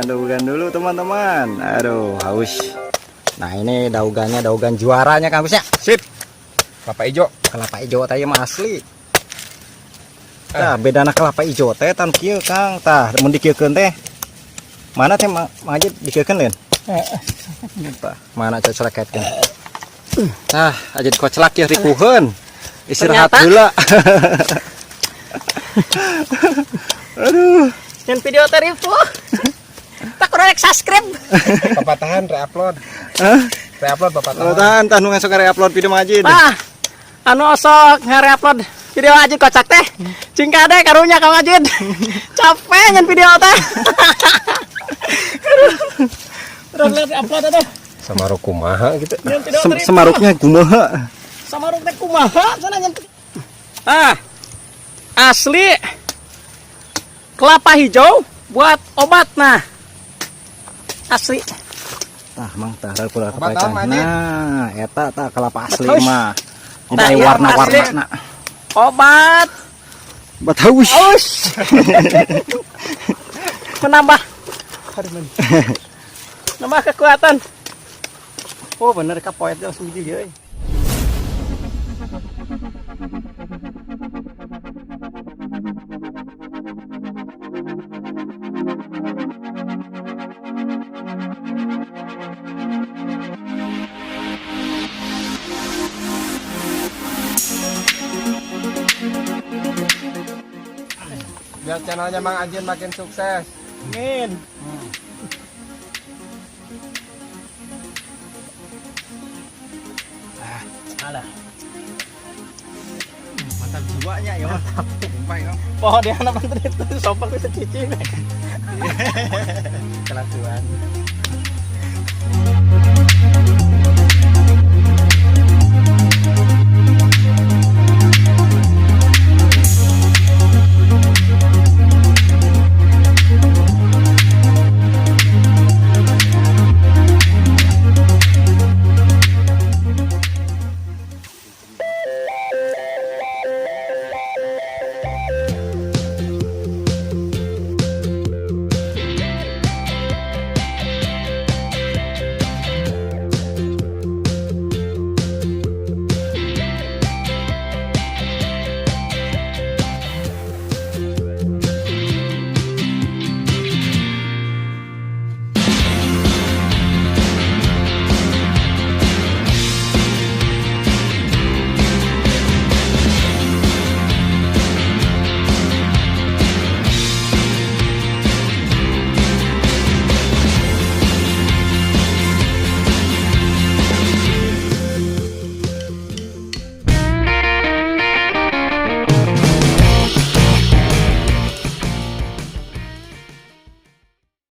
Makan dahugan dulu teman-teman. Aduh, haus. Nah, ini dahugannya dahugan juaranya Kang Agus ya. Sip. Kelapa hijau. Kelapa hijau teh mah asli. Tah, bedana kelapa hijau teh tan kieu Kang. Tah, mun dikieukeun teh. Mana teh Mang Ajid dikieukeun lain? Tah, mana cocleketkeun. Tah, Ajid koclak ya rikuheun. Istirahat heula. Aduh. Nyen video teh ribu. Tak kurang subscribe. Papatahan re-upload. Hah? Re-upload papatahan. Tahan, tahan nu ngasok re-upload video Mang Ajid. Bah, anu osok nge-upload video Ajid kocak teh. Cing kade karunya Kang Ajid. Capek nyen video teh. Terus lihat upload teh. Samaruk kumaha gitu. Semaruknya kumaha? Samaruk teh kumaha sana nyen. Ah. Asli kelapa hijau buat obat nah. Asli. Tah, Mang, tah pura kepaikan. Nah, eta tah kelapa asli mah. Jadi Nah, iya, warna-warna. Obat. Obat haus. Haus. Menambah. Menambah kekuatan. Oh, bener kapoet langsung hiji euy. Biar channelnya Mang Ajin makin sukses. Amin. Alah. Mantap jiwanya ya, mantap. Poh dia anak menteri itu sopak bisa cicing. Kelakuan.